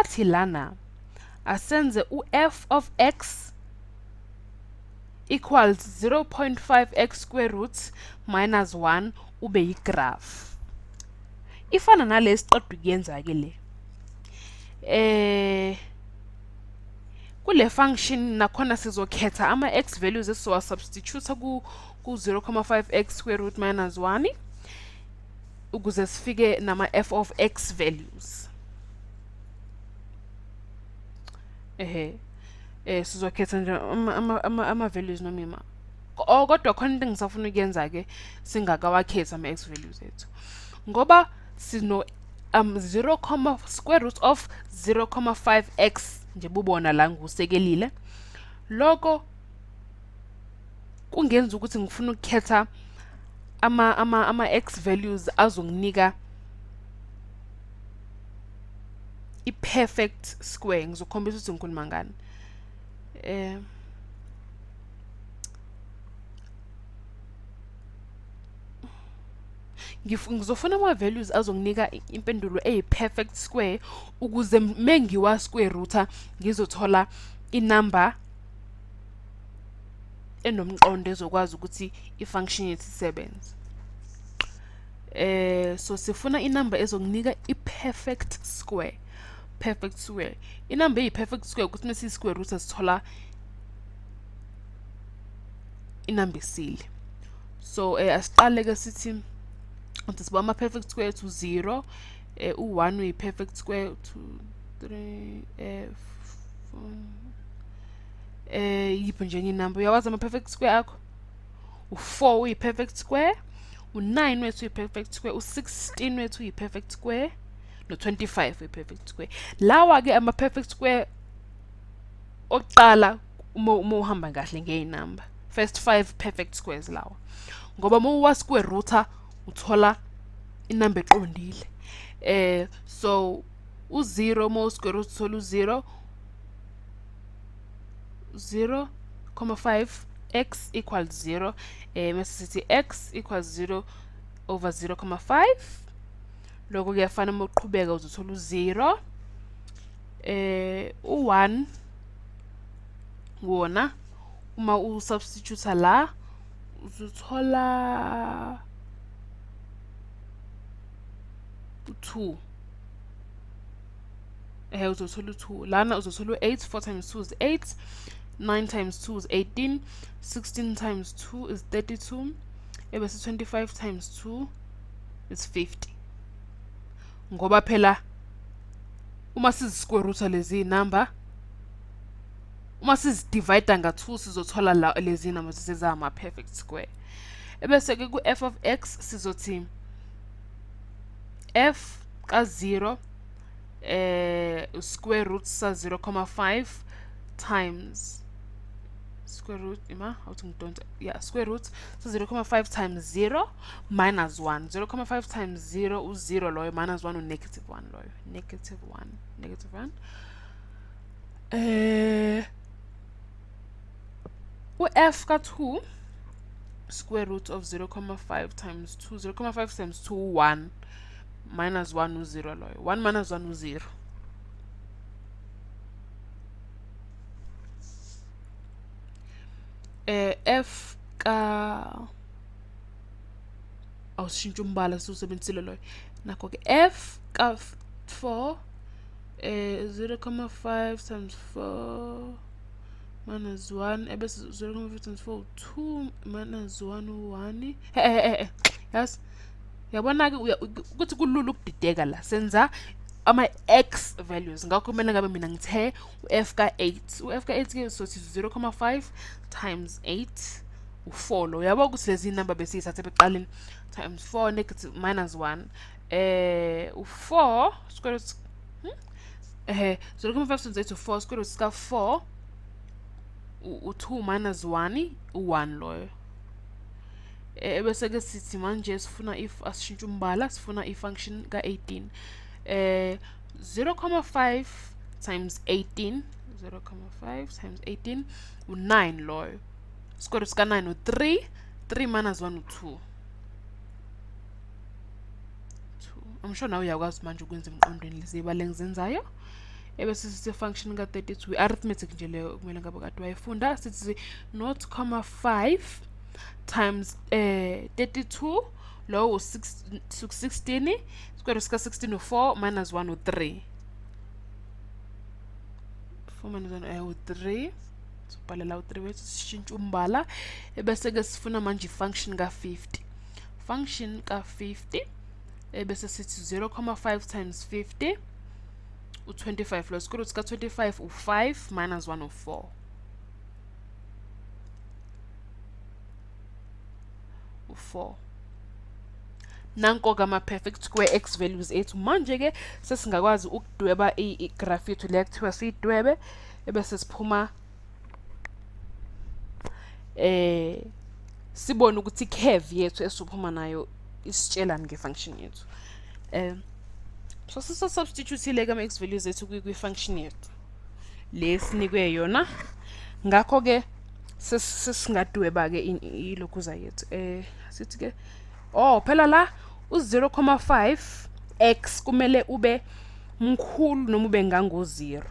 Bathi lana asenze u-f of x equals 0.5 x square root minus 1 ube yigraph. Ifana nale siqeda ukuyenza ke le. Kule function nakhona sizokhetha ama x values esizowa substitute ku 0.5 x square root minus 1 ukuze sifike nama f of x values. Sizokhetha nje ama values noma ima. Kodwa khona into engisafuna ukuyenza ke singakawakhetha ama x values ethu. Ngoba sino 0, square root of 0.5 x nje bubona la ngusekelile. Lokho kungenza ukuthi ngifuna ukukhetha ama x values azonginika i-perfect square. Ngizokhombisa ukuthi ngikhuluma ngani. Ngizofuna ama values azonginika impendulo eyi-perfect square ukuze mengiwa square rooter ngizothola inumber enomqondo ezokwazi ukuthi i-function yethu isebenze. So sifuna inumber ezonginika i-perfect square. Perfect square. Inumber eyi-perfect square ukuthi mase square root sithola inumber esile. So asiqale ke sithi siba ama perfect square to 0, u1 uyi perfect square to 3, 4, yiphi nje enye inumber uyawazi ama perfect square akho? U4 uyi perfect square, u9 wethu uyi perfect square, u16 wethu uyi perfect square, no25 uyi perfect square. Lawa ke ama perfect square oqala uma uhamba kahle ngeinumber. First 5 perfect squares lawa. Ngoba uma uwa square rooter uthola inumber eqondile. So u0 uma square root uthola u0 0.5 x equals 0. Mase sithi x equals 0 over 0.5. Lokho kuyafana uma uqhubeka uzothola u0. U1 wona uma usubstitute la uzothola 2. Uzothola 2 lana, uzothola 8. 4 times 2 is 8, 9 times 2 is 18, 16 times 2 is 32, ebese 25 times 2 is 50. Ngoba phela uma sizi square root lezi number, uma sizi divide nga2 sizothola la lezi numbers sezama perfect square. Ebese ke ku f of x sizothi f ka 0 square root sa 0.5 times square root ima square root so 0.5 times 0 minus 1. 0.5 times 0 u 0 loyo minus 1 u negative 1 loyo, negative 1, negative 1. U f ka 2 square root of 0.5 times 2, 0.5 times 2 1 minus 1 u 0 loyo, 1 minus 1 u 0. F ka awushintsha umbala siwusebenzisile loyo. Nakho ke f ka 4 0.5 times 4 minus 1 ebese 0.5 times 4 2 minus 1 1. Yes, yabona ke ukuthi kulula ukudideka la. Senza ama x values, ngakho kumele ngabe mina ngithe u-f ka 8, u-f ka 8 ke sothi 0.5 times 8 u4 lo. Uyabo ukuthi lezi number besiyithathe eqaleni times 4 negative minus 1 u4 square root 0.5 times 8 u4 square root ka 4 u2 minus 1 u1 loyo. Bese ke sithi manje sifuna if asishintshe umbala, sifuna i-function ka 18. 0.5 times 18, 0.5 times 18 u9 loyo. Square root ka 9 u3, 3 minus 1 u2. 2. I'm sure nawe uyakwazi manje ukwenza emqondweni lezi ibale engizenzayo. Ebese sithi function ka-32, i-arithmetic nje leyo kumele ngabe kade wayifunda. Sithi 0,5 times 32, lowo u-16, square root sika-16 u-4 minus 1 u-3. 4 minus 1 u-3. Sobhalela u-3 wethu, sishintshe umbala. Ebese-ke sifuna manje i-function ka-50. Function ka-50 ebese sithi 0,5 times 50 u-25, lo square root ka-25 u-5 minus 1 u-4. U-4. Nanko-ke ama-perfect square x values ethu. Manje-ke sesingakwazi ukudweba i-graph yethu le kuthiwa siyidwebe, ebese siphuma sibone ukuthi i-curve yethu esizophuma nayo isitshelani nge-function yethu. So sisubstitute-ile-ke ama-x values ethu kwi-function yethu le sinikwe yona. Ngakho-ke sesingadweba-ke ilokhuza yethu. Sithi-ke oh phela la u-0,5 x kumele ube mkhulu noma ube ngango-0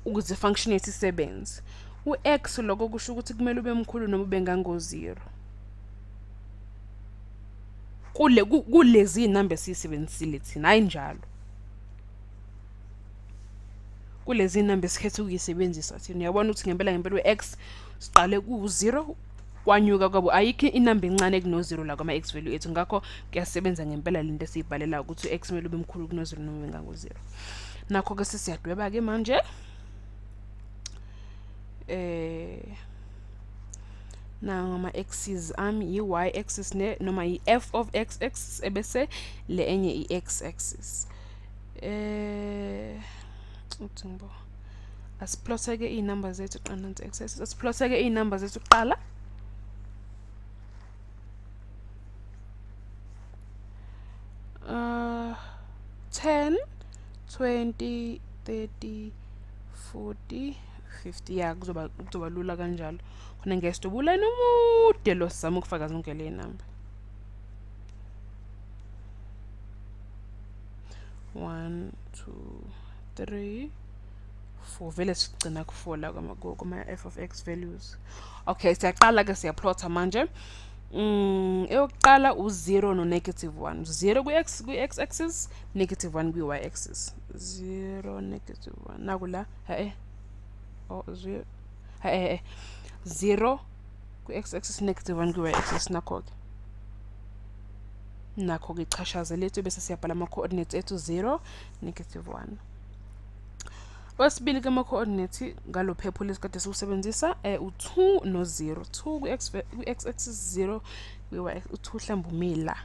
ukuze function yethu isebenze. U-x lokho kusho ukuthi kumele ube mkhulu noma ube ngango-0 kulezi iy'namba esiyisebenzisile thina, hhayi njalo kulezi iy'namba esikhethe ukuyisebenzisa thina. Uyabona ukuthi ngempela ngempela u-x siqale ku-0 kwanyuka kwabo, ayikho inamba encane kuno-0 la kwama-x value ethu. Ngakho kuyasebenza ngempela lento esiyibhalelayo ukuthi u-x kumele ube mkhulu kuno-0 noma ube ngango-0. Nakho-ke sesiyadweba-ke manje. Nango ama-axes ami, i-y axis noma i-f of x axis, ebese le enye i-x axis. Uthi ngibo asiplothe-ke iy'namba zethu qanansi x axis, asiplothe-ke iy'namba zethu kuqala. 10, 20, 30, 40, 50. Ya, kuzoba lula kanjalo. Khona ngiyasitobula nomude lo sizama ukufaka zonke le namba. 1 2 3 4, vele sigcina ku-4 la kuma f of x values. Okay, siyaqala ke siyaplotha manje. Eyokuqala u-0 no negative 1. 0 kwi-x kwi-x axis, negative 1 kwi-y axis. 0 negative 1 naku la, oh 0 0 kwi-x axis, negative 1 kwi-y axis. Nakho-ke nakho-ke ichashaza lethu, bese siyabhala ama-coordinates ethu 0 negative 1. Okwesibili ke ama-coordinates ngalo phepha lesikade siwusebenzisa u-2 no-0. 2 kwi-x axis, 0 kwi-y. U-2 mhlawumbe umila,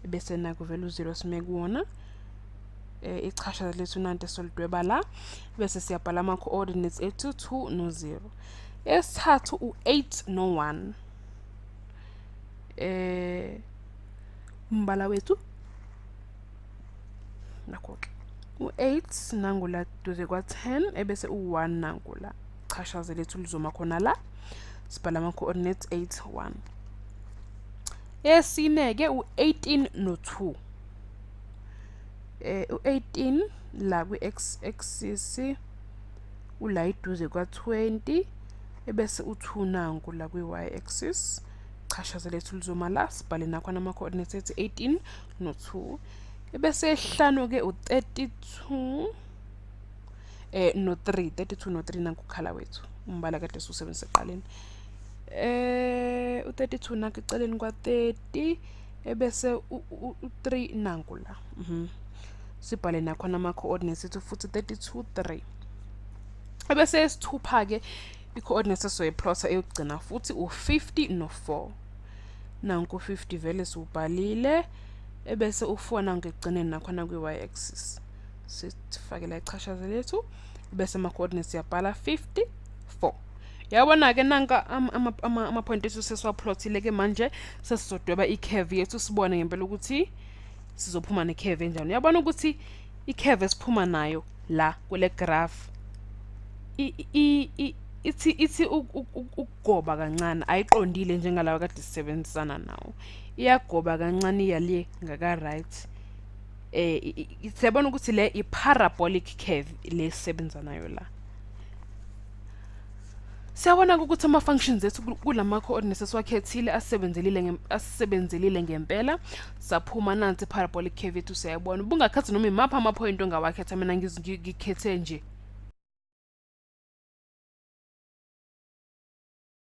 bese nakho vele u-0 sime kuwona. Ichashaza lethu nanti solidweba la, bese siyabhala ama-coordinates ethu 2 no-0. Esithathu u-8 no-1. Umbala wethu nakho-ke u-8 nangu la duze kwa-10, ebese u-1 nangu la, chashaza lethu lizoma khona la, sibhala ama-coordinates 8 1. Esine-ke u-18 no-2. U-18 la kwi-x axis ula iduze kwa-20, ebese u-2 nangu la kwi-y axis, chashaza lethu lizoma la, sibhale nakhona ama-coordinates ethu 18 no-2. Ebese esihlanu-ke u-32 no-3, 32 no-3 nanku ukhala wethu, umbala kade siwusebenzisa ekuqaleni. U-32 nanku eceleni kwa-30, ebese u-3 nanku la. Sibhale nakhona ama-coordinates ethu futhi 32 3. Ebese esithupha-ke i-coordinates esizoyiplotha eyokugcina futhi u-50 no-4. Nanku 50 vele siwubhalile, ebese u-4 nanku ekugcineni nakhona kwi-y axis. Sifake la ichashaza lethu, bese ama-coordinates siyabhala 54. Yabona-ke nanka ama-point ethu sesiwaplothile ke manje, sesizodweba i-curve yethu sibone ngempela ukuthi sizophuma ne-curve enjani. Uyabona ukuthi i-curve esiphuma nayo la kule graph ithi ukugoba kancane, ayiqondile njengalawa kade sisebenzisana nawo. Iyagoba kancane, iya le ngaka right. Siyabona ukuthi le i-parabolic curve le sisebenza nayo la. Siyabona ukuthi ama-functions ethu kulama coordinates esiwakhethile asisebenzelile ngempela. Saphuma nansi i-parabolic curve yethu, siyayibona. Ubungakhethi noma imaphi ama-point ongawakhetha, mina ngikhethe nje